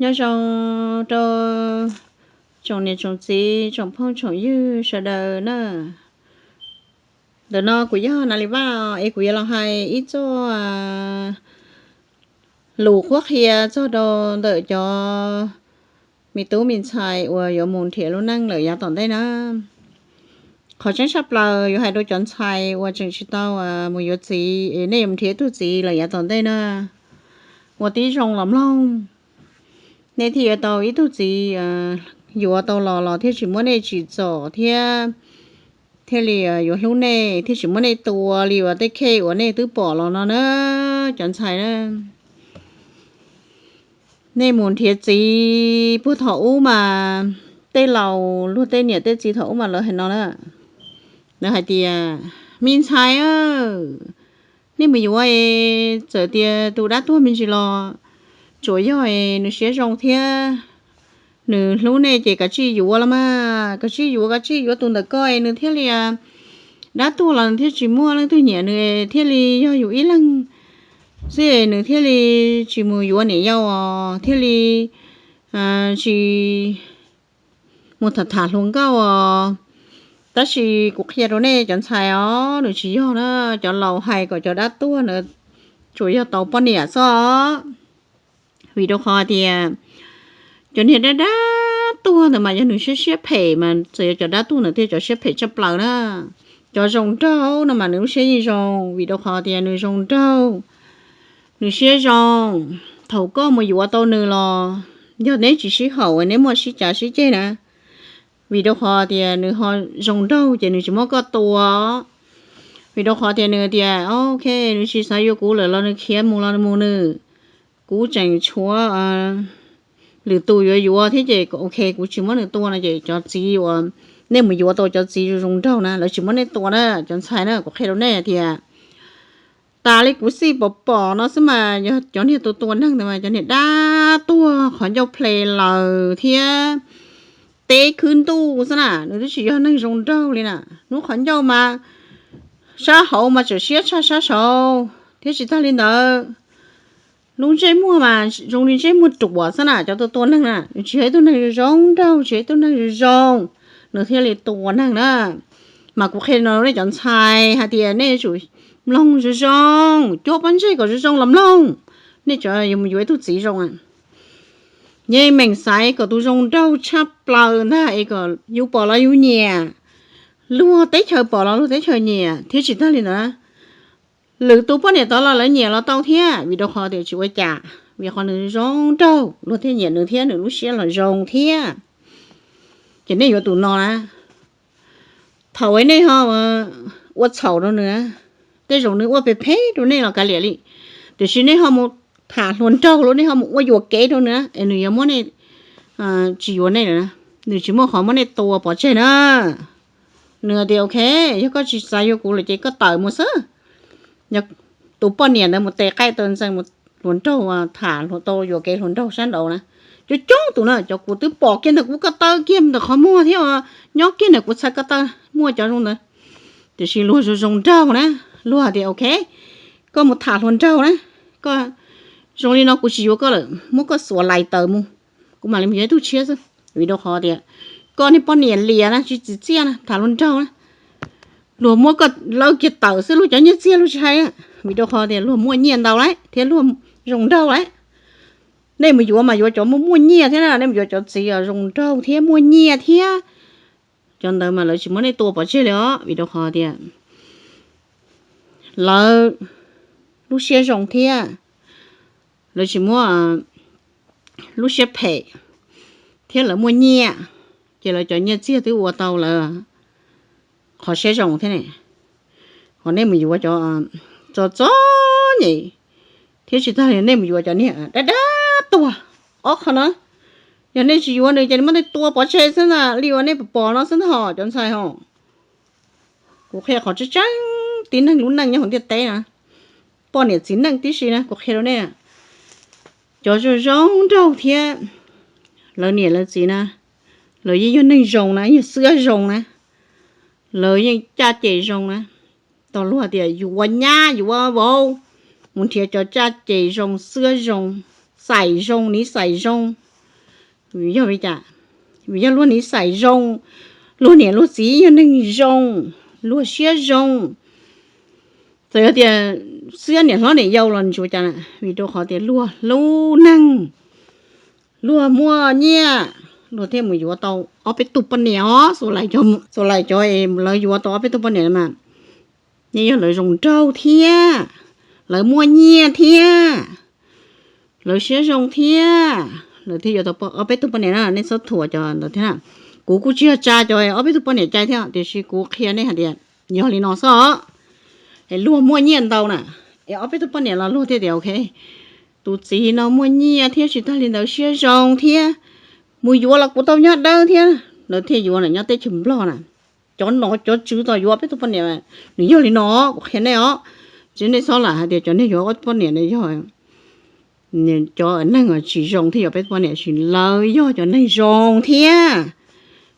Nyob zoo rau tsoom niam tsoom txiv tsoom phooj tsoom ywg sawv daws na. Ntawm no kuv yog Nas Lis Vaj es kuv yuav los hais ib txoj lus qhuab qhia txog rau ntawm cov me tub me ntxhais uas yuav mus nrhiav lub neej lawm yav tom ntej na. Qhov tseeb tshaj plaws yuav hais rau cov ntxhais uas tseem tsis tau mus yuav txiv es nej yuav mus nrhiav ib tug txiv lawm yav tom ntej na, ua tib zoo los mloog. Nej thiaj yuav tau ib tug txiv yuav tau los los thiaj tsis muab nej tsim txom thiab thiaj li yuav hlub nej thiaj tsis muab nej tua li uas tej khej uas nej twb pom los no na, cov ntxhais na. Nej mus nrhiav txiv puag thaum ub mas tej laus luag tej niam tej txiv thaum ub mas lawv hais no na, lawv hais tias, me ntxhais, nej mus yuav es txawm tias tus dab tuag me ntsis los tsuas yog es nws siab zoo thiab nws hlub nej ces kav tsij yuav los mas, kav tsij yuav, kav tsij yuav tus ntawm ko es nws thiaj li dab tuag los nws thiaj tsis muaj leej twg nyiam nws thiaj li yog yus ib leeg xwb es nws thiaj li tsis mus yuav niam yau os, thiaj li tsis mus tham tham hluas nkauj os. Tab sis kuv qhia rau nej cov ntxhais os, nws tsis yog na, cov laus hais kom cov dab tuag na tsuas yog tau poj niam xwb os. Vim rau qhov tias cov niag dab dab tuag ntawd mas yog nws siab siab phem mas txawm yog cov dab tuag ntawd thiaj cov siab phem tshaj plaws na. Cov zoo nraug no mas nws lub siab yeej zoo, vim rau qhov tias nws zoo nraug, nws siab zoo. Thaum koj mus yuav tau nws los yog neb tsis sib haum, neb muaj sib cav sib ceg na, vim rau qhov tias nws ho zoo nraug ces nws tsis muab koj tua. Vim rau qhov tias nws tias ok, nws tsis xav yuav kuv lawm los nws khiav mus los mus nws, kuv tseem tshuav lwm tus yuav yuav thiab ces ok kuv tsis muab nws tua no ces cov txiv uas nej mus yuav tau cov txiv zoo zoo nraug na lawv tsis muab nej tua na cov ntxhais na. Kuv qhia rau nej tias tas li kuv xij pom pom no xwb mas yog cov niag tua tua neeg ntawd mas cov niag dab tuag qhov ncauj ple laws thiab teb khwb ntuj xwb na, nws twb tsis yog neeg zoo nraug li na. Hnub qhov ncauj mas sab hauv mas tseem siab tshaj sab saud thiab tsis tag li ntawd lub ntsej muag mas zoo li ntsej muag ruam xwb na. Cov tua tua neeg na nws tsis yog ib tug neeg zoo nraug, tsis yog ib tug neeg zoo zoo, nws thiaj li tua neeg na. Mas kuv qhia no nej cov ntxhais hais tias nej yuav tsum mloog zoo zoo, cuab pob ntseg kom zoo zoo los mloog. Nej cov yuav mus yuav ib tug txiv zoo, yeej meem xaiv kom tus zoo nraug tshaj plaws ntag es kom yus pom los yus nyiam, luag teb chaws pom los luag teb chaws nyiam thiab tsis tag li ntawd lwm tus poj niam tod los lawv nyiam los tau thiab, vim rau qhov tias tsis ua cas, vim qhov nws zoo nraug luag thiaj nyiam nws thiab nws lub siab los zoo thiab. Ces nej yuav tus no na, thaum nej ho ua txhaum rau nws, tej zaum nws ua phem phem rau nej los kav liam li, tiam sis nej ho mus tham hluas nraug los nej ho mus ua yuam kev rau nws es nws yuav muab nej, tsis yuav nej lawm na, nws tsis muaj qhov muab nej tua pov tseg na. Nws tias ok, yog koj tsis xav yuav kuv lawm ces koj tawm mus xwb. Tus poj niam ntawd mus tes qaij taw ntxees mus hluas nraug tham hluas tau yuam kev hluas nraug sab nraud na, coob coob tus na, cov kuv twb pom kiag ntawm kuv ko taw kiag ntawm qhov muag thiab nyob kiag ntawm kuv txhais ko taw muaj cov zoo ntawd. Tiam sis luag zoo zoo nraug na, luag hais tias ok, koj mus tham hluas nraug na, koj zoo li no kuv tsis yuav koj lawm, muab koj xuas lais taws mus, kuv mam li mus yuav ib tug tshiab xwb. Vim rau qhov tias koj niag poj niam liam na, tsis txim txiaj na, tham hluas nraug na, luag muab koj lawv kiag tawm xwb, luag cov nyiaj txiag luag tsis hais, vim rau qhov tias luag muaj nyiaj ntau lawm thiab luag zoo nraug lawm. Nej mus yuav mas yuav cov muaj muaj nyiaj thiab na, nej mus yuav cov txiv zoo nraug thiab muaj nyiaj thiab, cov ntawd mas lawv tsis muab nej tua pov tseg li os, vim rau qhov tias lawv lub siab zoo thiab lawv tsis muaj lub siab phem thiab lawv muaj nyiaj, ces lawv cov nyiaj txiag twb ua tau lawv qhov siab zoo thiab ne. Ho nej mus yuav cov txom txom nyem thiab tsis tag li nej mus yuav cov niag dab dab tuag. Ob qho no, yog nej tsis yuav nws ces nws muab nej tua pov tseg xwb ntag li uas nej pom pom no xwb ntag hos cov ntxhais hos. Kuv qhia qhov tseeb tseeb tib neeg lub neej nyob hauv ntiaj teb na, poj niam txiv neej tib si na, kuv qhia rau nej, cov zoo zoo nraug thiab lawv niam lawv txiv na, lawv yeej yog neeg zoo na, yog xwb zoo na, lawv yeej caj ces zoo na. Tau luag tias yuav nyab yuav vauv, mus nrhiav cov caj ces zoo, xwb zoo, xais zoo, niv xais zoo, Vim yog li cas? Vim yog luag niv xais zoo, luag niam luag txiv yog neeg zoo, luag siab zoo. Txawm yog tias xiab niam hlob niam yau los tsis ua cas, vim rau qhov tias luag hlub neeg, luag muaj nyiaj, luag thiaj mus yuav tau ob peb tug poj niam os. Xus lais cov lawv yuav tau ob peb tug poj niam mas nej yog lawv zoo nraug thiab, lawv muaj nyiaj thiab, lawv siab zoo thiab, lawv thiaj yuav tau ob peb tug poj niam na. Nej txhob thuam cov ntawd thiab. Kuv kuj tsis yog tsa cov ob peb tug poj niam cai thiab, tiam sis kuv qhia nej hais tias yog li no xwb os. Es luag muaj nyiaj ntau na, es ob peb tug poj niam los luag thiaj tias ok, tus txiv no muaj nyiaj thiab tsis tag li ntawd siab zoo thiab, mus yuav los kuv tau nyob dawb thiab, lawv thiaj yuav na nyob teb chaws Nplog na. Cov nom cov tswv tau yuav ob peb tug poj niam, nws yog li no, kuv qhia nej os. Tsis nej txhob lam hais tias cov neeg yuav ob peb tug poj niam no yog cov neeg tsis zoo thiaj yuav ob peb tug poj niam, tsis, lawv yog cov neeg zoo thiab.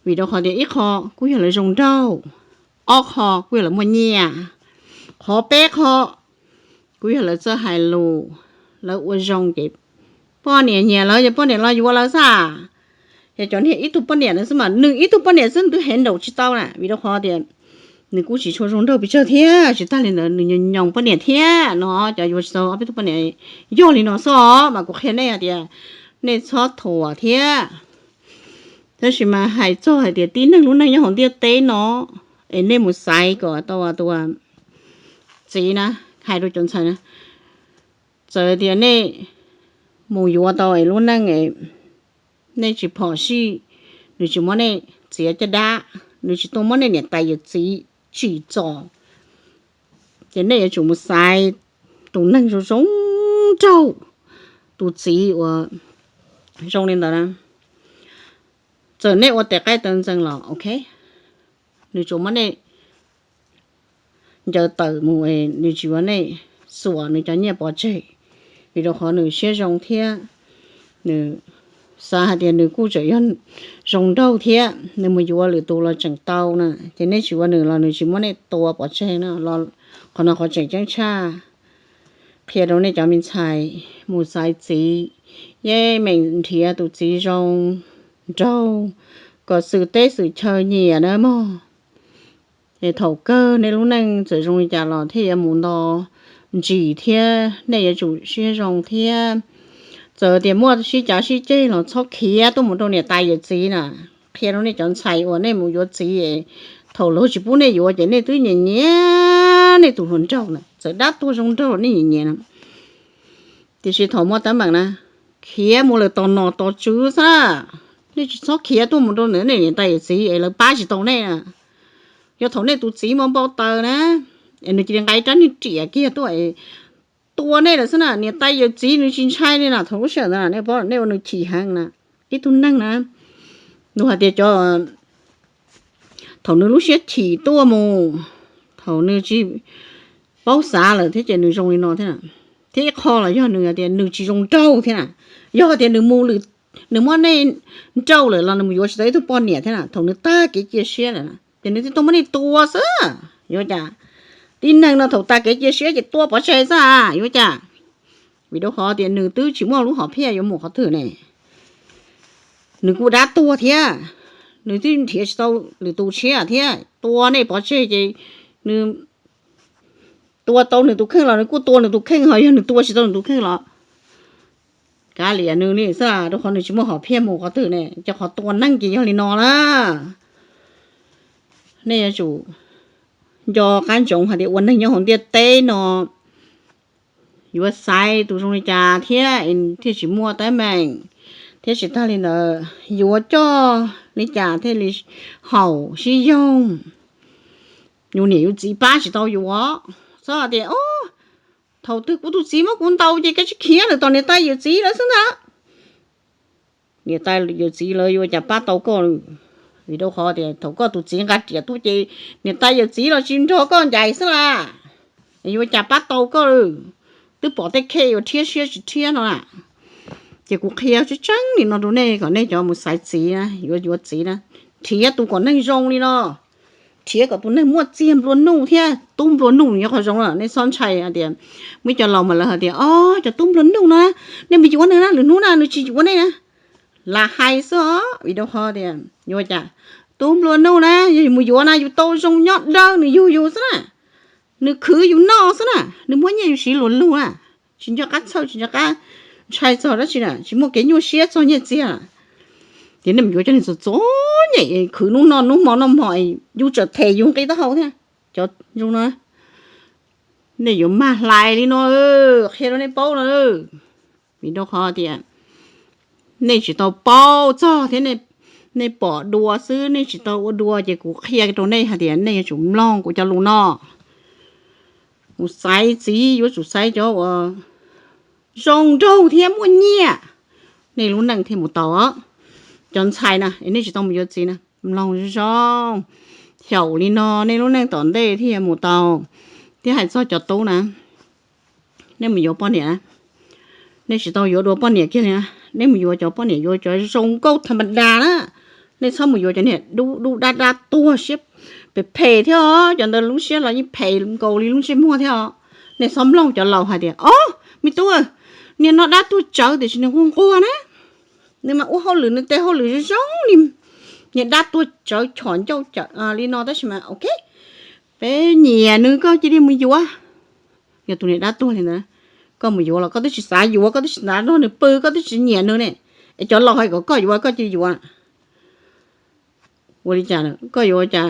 Vim rau qhov tias ib qho kuj yog lawv zoo nraug, ob qho kuj yog lawv muaj nyiaj, qhov peb qho kuj yog lawv txawj hais lus, lawv ua zoo ces poj niam nyiam lawv ces poj niam los yuav lawv xwb. Yog cov niag ib tug poj niam na xwb mas nws ib tug poj niam xwb twb hev nraum tsis tau na, vim rau qhov tias nws kuj tsis tshua zoo nraug pes tsawg thiab, tsis tag li ntawd nws nyoos poj niam thiab no, cov yuav tsis tau ob peb tug poj niam. Yog li no xwb os, mas kuv qhia nej hais tias nej txhob thuam thiab. Tab sis mas hais txog hais tias tib neeg lub neej nyob hauv ntiaj teb no, es nej mus xaiv kom tau tus txiv na, hais rau cov ntxhais na, txawm tias nej mus yuav tau es lub neej nej tsis phom sij, nws tsis muab nej txiav caj dab, nws tsis tuaj muab nej niam tais yawm txiv tsim txom, ces nej yuav tsum mus xaiv tus neeg zoo zoo nraug, tus txiv uas zoo li ntawd na. Txawm nej ua tes qaij taw ntxees los ok, nws tsuas muab nej ncaws tawm mus, nws tsis yuav nej, xuas nws cov nyiaj pov tseg, vim rau qhov nws siab zoo thiab nws xav hais tias nws kuj tseem yog zoo nraug thiab, nws mus yuav lwm tus los tseem tau na, ces nej tsis ua nws los nws tsis muab nej tua pov tseg na. Qhov no qhov tseem ceeb tshaj, qhia rau nej cov me ntxhais mus xaiv txiv, yeej meem nrhiav tus txiv zoo nraug kom xwm teb xwm chaw nyiam na mog. Es thaum kawg nej lub neej txawm zoo li cas los thiaj yuav mus nto ntsis thiab nej yuav tsum siab zoo thiab. Txawm tias muaj sib cav sib ceg los txhob khiav tuaj mus rau niam tais yawm txiv na. Qhia rau nej cov ntxhais uas nej mus yuav txiv, thaum luag tsis pub nej yuav ces nej twb nyiam nyiam nej tus hluas nraug na, txawm dab tuag zoo nraug nej nyiam nyiam na. Tiam sis thaum muaj teeb meem na, khiav mus lawm tom nom tom tswv xwb. Nej tsis txhob khiav tuaj mus rau ntawm nej niam tais yawm txiv es lawv pab tsis tau nej. Yog thaum nej tus txiv muaj npau taws na, es nws cia li nqa ib rab niag riam kiag tuaj tua nej lawm xwb na, niam tais yawm txiv nws tsis ntshai li na. Thaum lub sij hawm ntawd nej paub nej ua nws chim heev na. Ib tug neeg na, nws hais tias cov, thaum nws lub siab chim tuaj mus, thaum nws tsis paub xav lawm thiab ces nws zoo li no thiab. Thiab ib qho los yog nws hais tias nws tsis zoo nraug thiab na. Yog tias nws mus, nws muab nej nrauj lawm los nws mus yuav tsis tau ib tug poj niam thiab na, thaum nws tag kev cia siab lawm na ces nws thiaj tuaj muab nej tua xwb. Yuav cas? Tib neeg no thaum tag kev cia siab ces tua pov tseg xwb, yuav cas? Vim rau qhov tias nws twb tsis muaj lub hom phiaj yuav mus qhov twg ne. Nws kuj dab tuag thiab, nws twb nrhiav tsis tau lwm tus tshiab thiab, tua nej pov tseg ces nws tua tau nws tus kheej los nws kuj tua nws tus kheej, ho yog nws tua tsis tau nws tus kheej los kav liam nws li xwb, rau qhov nws tsis muaj hom phiaj mus qhov twg ne. Cov qhov tua neeg ces yog li no na. Nej yuav tsum nco qab ntsoov hais tias ua neeg nyob hauv ntiaj teb no yuav xaiv tus zoo li cas thiab thiaj tsis muaj teeb meem, thiab tsis tag li ntawd yuav coj li cas thiaj li haum sib yoog. Yus niam yus txiv pab tsis tau yus, txhob tias thaum twg kuv tus txiv muab kuv ntaus ces koj tsis khiav lawm, tom niam tais yawm txiv lawv xwb ntag. Niam tais yawm txiv lawv yuav cas pab tau koj? Vim rau qhov tias thaum koj tus txiv nqa riam tuaj ces niam tais yawm txiv los tsis nrog koj ncaim xwb las, yuav cas pab tau koj? Twb pom tej khej yuav rhiab siab tsis rhiab no na. Ces kuv qhia tseeb tseeb li no rau nej kom nej cov mus xaiv txiv na, yuav yuav txiv na, nrhiav tus kom neeg zoo li no, nrhiav kom tus neeg muaj txiag nplua nuj thiab tub nplua nuj nws yog qhov zoo. Nej txhob ntshai hais tias muaj ib co laus mas lawv hais tias o, cov tub nplua nuj no, nej mus yuav nws na, lwm hnub na nws tsis yuav nej na. lam hais xwb os, vim rau qhov tias yuav cas, tub nplua nuj na, yog mus yuav na yus tau zoo nyob dawb nws yug yus xwb na, nws khwv yus noj xwb na, nws muab nyiaj yus siv luag lug na, tsis nco qab txhawj tsis nco qab ntshai txog dab tsi na, tsis muaj kev nyuaj siab txog nyiaj txiag. Ces nej mus yuav cov neeg txom txom nyem khwv hnub noj hnub hmo noj hmo, yus tseem them yus nqi taub hau thiab. Cov zoo no nej yuav mag hlais li no, qhia rau nej paub no. Vim rau qhov tias nej tsis tau paub txog thiab, nej pom dua xwb, nej tsis tau ua dua, ces kuv qhia rau nej hais tias nej yuav tsum mloog kuv cov lus no. Mus xaiv txiv yuav tsum xaiv cov uas zoo nraug thiab muaj nyiaj, nej lub neej thiaj mus tau. Cov ntxhais na, nej tsis tau mus yuav txiv na, mloog zoo zoo. Xyaum li no nej lub neej tom ntej thiaj mus tau. Thiab hais txog cov tub na, nej mus yuav poj niam na, nej tsis tau yuav dua poj niam kiag li na, nej mus yuav cov poj niam yuav cov zoo nkauj tham ma das na. Nej txhob mus yuav cov niag dub dub dab dab tuag siab phem phem thiab os, cov ntawd lub siab los yeej phem nkaus li lub ntsej muag thiab os. Nej txhob mloog cov laus hais tias, o, me tub, niag no dab tuag tsawv tiam sis nws nquag nquag na, nws mas ua hauj lwm nws tej hauj lwm zoo zoo li niag dab tuag tsawv chom ncauj li no tab sis mas ok, peb nyiam nws koj cia li mus yuav. Yog tus niag dab tuag li ntawd, koj mus yuav los koj twb tsis xav yuav, koj twb tsis xav nrog nws pw, koj twb tsis nyiam nws ne, es cov laus hais kom koj yuav koj cia li yuav. Ua li cas koj yuav cas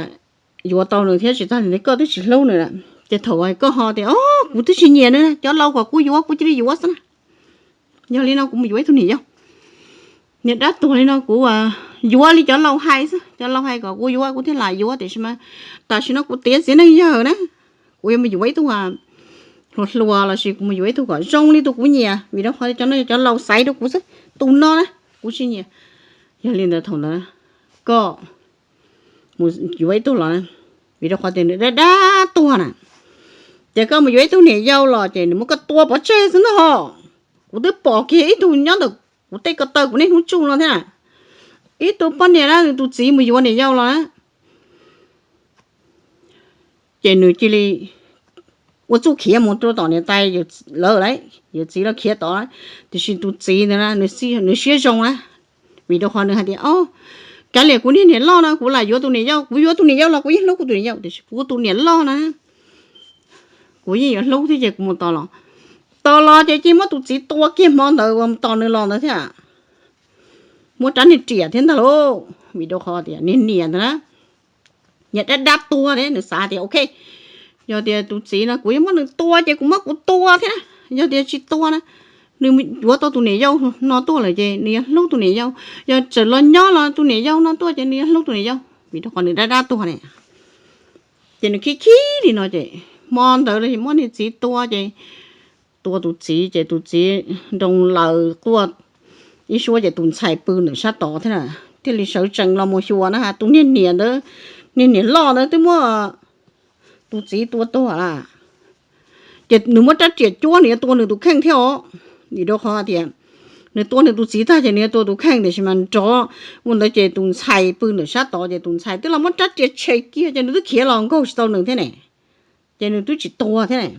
yuav tau nws thiab tsis tag li ntawd koj twb tsis hlub nws lawm, ces thaum koj ho tias o, kuv twb tsis nyiam nws, cov laus kom kuv yuav kuv cia li yuav xwb na. Yog li no kuv mus yuav ib tug niam yau. Niag dab tuag li no kuv yuav li cov laus hais xwb, cov laus hais kom kuv yuav kuv thiaj lam yuav, tiam sis mas tam sim no kuv tiav txiv neej yawg na, kuv yuav mus yuav ib tug hluas hluas lossis kuv mus yuav ib tug kom zoo li tus kuv nyiam, vim rau qhov cov no cov laus xaiv rau kuv xwb, tus no na kuv tsis nyiam. Yog li ntawd thaum ntawd koj mus yuav ib tug los na, vim rau qhov tias nws dab dab tuag na, ces koj mus yuav ib tug niam yau los ces nws muab koj tua pov tseg xwb ntag hos. Kuv twb pom kiag ib tug nyob ntawm kuv tej ko taw kuv niaj hnub tsuj no thiab na, ib tug poj niam na nws tus txiv mus yuav niam yau los na, ces nws cia li ua txuj khiav mus rau tom niam tais lawv lawm, yawm txiv lawv khiav tod, tiam sis tus txiv ntawd nws siab zoo na, vim rau qhov nws hais tias o, kav liam kuv niag niam loj no kuv lam yuav tus niam yau, kuv yuav tus niam yau los kuv yeej hlub kuv tus niam yau, tiam sis kuv tus niam loj na kuv yeej yuav hlub thiab ces kuv mus tos los, tos los ces cia muab tus txiv tua kiag hmo ntawd uas tos nws los ntawd thiab, muab rab niag riam thiab ntag lauj, vim rau qhov tias niag niam ntawd na, niag dab dab tuag thiab nws xav tias ok, yog tias tus txiv no kuv yuav muab nws tua ces kuv muab kuv tua thiab na, yog tias tsis tua na, nws yuav tau tus niam yau no tuaj lawm ces nws yuav hlub tus niam yau, yog tseem los nyob los tus niam yau no tuaj ces nws yuav hlub tus niam yau, vim rau qhov nws dab dab tuag ne. Ces nws khib khib li no ces hmo ntawd los muab niag txiv tua ces tua tus txiv ces tus txiv nroo laws quaj ib suab ces tus ntxhais pw ntawm sab tod thiab na, thiaj li sawv tsees los mus xyuas na tus niag niam ntawd, niag niam loj ntawd twb muab tus txiv tua tuag lawm. Ces nws muab rab riam cuab nws yuav tua nws tus kheej thiab os, vim rau qhov tias nws tua nws tus txiv tag ces nws yuav tua tus kheej, tiam sis mas nrov mus ntawd ces tus ntxhais pw ntawm sab tod ces tus ntxhais twb los muab rab riam tshem kiag ces nws twb khiav los nkaug tsis tau nws thiab ne, ces nws twb tsis tuag thiab ne,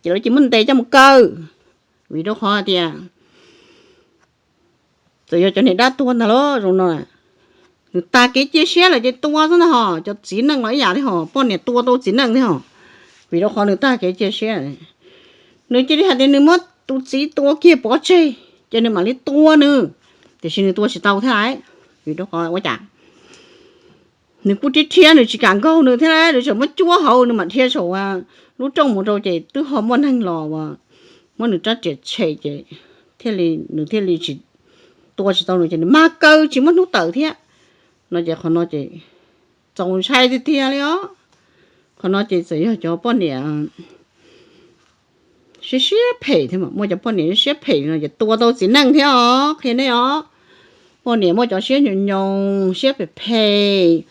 ces lawv cia muab ntes coj mus kaw, vim rau qhov tias txawm yog cov niag dab tuag ntag los zoo no, nws tag kev cia siab lawm ces tua xwb ntag hos, cov txiv neej los ib yam thiab hos, poj niam tua tau txiv neej thiab hos, vim rau qhov nws tag kev cia siab, nws cia li hais tias nws muab tus txiv tua kiag pov tseg ces nws mam li tua nws, tiam sis nws tua tsis tau thiab lawm, vim rau qhov ua cas nws kuj rhiab rhiab nws tsis kam nkaug nws thiab, nws tseem muab cuab hauv nws mam dhia saum lub rooj mus rau ces twb ho muaj neeg los uas muab nws rab riam tshem ces thiaj li nws thiaj li tsis tua tsis tau nws ces nws mag kaw tsis muaj hnub tawm thiab no ces qhov no ces txaus ntshai tiag tiag li os. Qhov no ces txawm yog cov poj niam siab siab phem thiab, muaj cov poj niam siab phem no ces tua tau txiv neej thiab os, qhia nej os. Poj niam muaj cov siab nyoos nyoos siab phem phem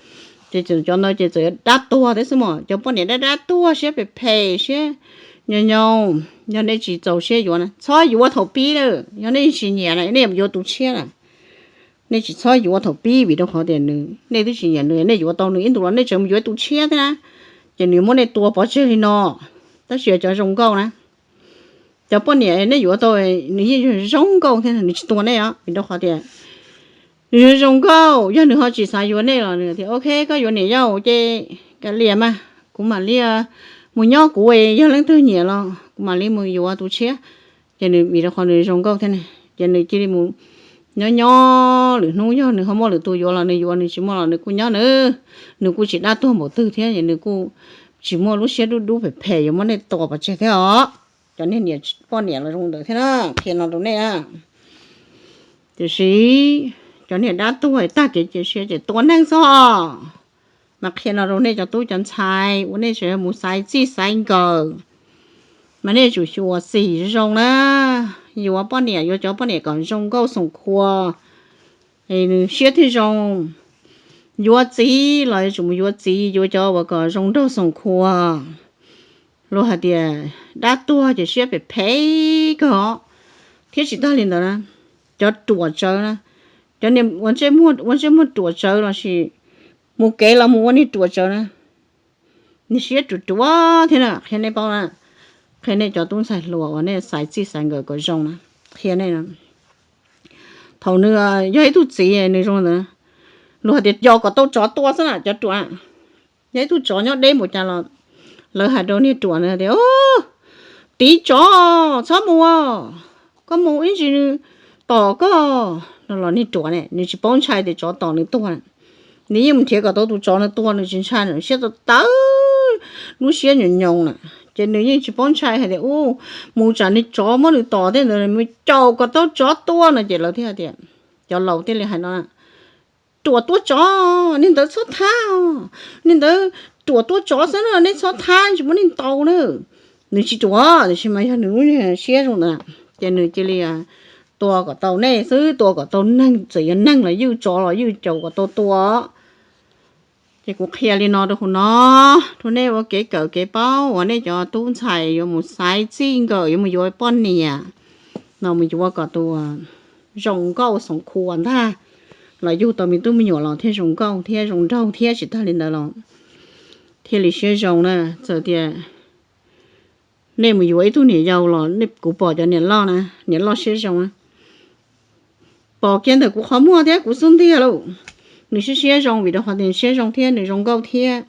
ces txawm cov ntawd ces txawm yog dab tuag thiab xwb mos, cov poj niam dab dab tuag siab phem phem siab nyoos nyoos, yog nej tsis txaus siab yuav na txhob yuav thaum pib lawm, yog nej tsis nyiam na nej yuav tus tshiab na. Nej tsis txhob yuav thaum pib vim rau qhov tias nws, nej twb tsis nyiam nws, nej yuav tau nws ib ntus los nej tseem mus yuav tus tshiab thiab na, ces nws muab nej tua pov tseg li no. Tab sis cov zoo nkauj na, cov poj niam nej yuav tau nws yeej zoo nkauj thiab nws tsis tua nej os, vim rau qhov tias Nws zoo nkauj, yog nws ho tsis xav yuav nej los nws tias ok, koj yuav niam yau ces kav liam mas, kuv mam li mus nyob kuv, yog leej twg nyiam los kuv mam li mus yuav tus tshiab. Ces nws vim rau qhov nws zoo nkauj thiab ne, ces nws cia li mus nyob nyob lwm hnub, yog nws ho muaj lwm tus yuav los nws yuav, nws tsis muaj los nws kuj nyob nws. Nws kuj tsis dab tuag npaum twg thiab, ces nws kuj tsis muaj lub siab dub dub phem phem yuav muab nej tua pov tseg thiab os. Cov niag niam poj niam los zoo ntawd thiab na, qhia no rau nej na. Tiam sis cov niag dab tuag tag kev cia siab ces tua neeg xwb. Mas qhia no rau nej cov tub cov ntxhais uas nej tseem mus xaiv txij xaiv nkawm, mas nej tsum xyuas xim zoo na. Yuav poj niam yuav cov poj niam kom zoo nkauj xoom khua, nws siab thiaj zoo. Yuav txiv los yuav tsum mus yuav txiv, yuav cov uas kom zoo nraug xoom khua. Luag hais tias dab tuag ces siab phem phem kawg os. Thiab tsis tag li ntawd na, cov ruam tsawv na, cov niag ua ntsej muag ruam tsawv lossis mus kev los mus ua niag ruam tsawv na, niag siab ruam ruam thiab na, qhia nej paub na. Qhia nej cov tub ntxhais hluas uas nej xaiv txij xaiv nkawm kom zoo na, qhia nej, thaum nws yog ib tug txiv nws zoo ntawd, luag hais tias yog kom tau tsov tua xwb na cov ruam. Yog ib tug tsov nyob deb npaum cas los lawv hais rau niag ruam na tias tiv tsov txhob mus, koj mus ib ntsis nws tom koj no los niag ruam ne nws tsis paub ntshai tias tsov tom nws tuag. Nws yeej mus nrhiav kom tau tus tsov nws tuag, nws tsis ntshai, nws siab tawv tawv, lub siab nyoos nyoos na. Ces nws yeej tsis paub ntshai hais tias u, mus tsam niag tsov muab nws tom tej ntawd, mus caum kom tau tsov tua no ces lawv thiaj hais tias, cov laus thiaj li hais no, ruam tua tsov, niag ntawd txhob thab, niag ntawd ruam tua tsov xwb na, nej txhob thab tsis muab nej ntaus na. Nws tsis ruam tiam sis mas yog nws lub siab zoo ntawd ces nws cia li tua kom tau nej xwb, tua kom tau neeg, txawm yog neeg los ywj, tsov los ywj, caum kom tau tua. Ces kuv qhia li no rau hauv no, rau nej ua kev kawm kev paub uas nej cov tub ntxhais yuav mus xaiv txij nkawm yuav mus yuav poj niam no mus yuav kom tus zoo nkauj xoom khua ntag, los yug tau me tub me nyuam los thiaj zoo nkauj thiab zoo nraug thiab tsis tag li ntawd los thiaj li siab zoo na. Txawm tias nej mus yuav ib tug niam yau los kuv pom cov niam loj na, niam loj siab zoo na, pom kiag ntawm kuv qhov muag thiab kuv xub ntiag lauj, nws siab siab zoo vim rau qhov tias nws siab zoo thiab nws zoo nkauj thiab.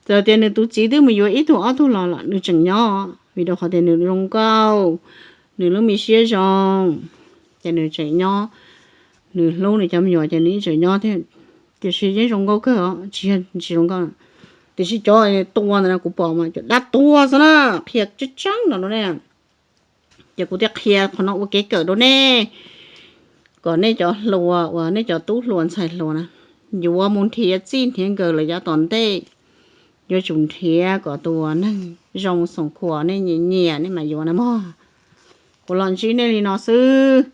Txawm tias nws tus txiv twb mus yuav ib tug ob tug los los nws tseem nyob vim rau qhov tias nws zoo nkauj, nws lub me siab zoo, ces nws tseem nyob, nws hlub nws cov me nyuam ces nws yeej tseem nyob thiab. Tiam sis yeej zoo nkauj kawg os, tsis yog tsis zoo nkauj, tiam sis cov tua ntawd kuv pom mas cov dab tuag xwb na, qhia tseeb tseeb no rau nej. Ces kuv thiaj qhia qhov no ua kev kawm rau nej, kom nej cov hluas uas nej cov tub hluas ntxhais hluas na, yuav mus nrhiav txij nrhiav nkawm lawm yav tom ntej, yuav tsum nrhiav kom tus neeg zoo xoom khua nej nyiam nyiam nej mam yuav na mog. Kuv los ntsib nej li no xwb,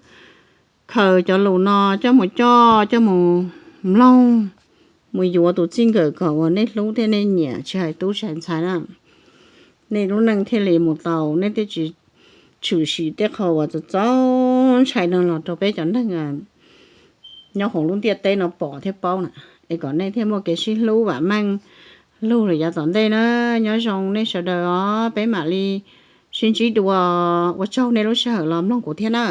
khaws cov lus no coj mus coj, coj mus mloog, mus yuav tus txij nkawm kom uas nej hlub thiab nej nyiam, tsis hais tub tsis hais ntxhais na. Nej lub neej thiaj li mus tau, nej thiaj tsis tshwm sim tej qho uas txaus txaus ntshai no los rau peb cov neeg nyob hauv lub ntiaj teb no pom thiab paub na, es kom nej thiaj muaj kev sib hlub vam meej lug lawm yav tom ntej na. Nyob zoo nej sawv daws os, peb mam li sib ntsib dua, ua tsaug nej lub sij hawm los mloog kuv thiab na.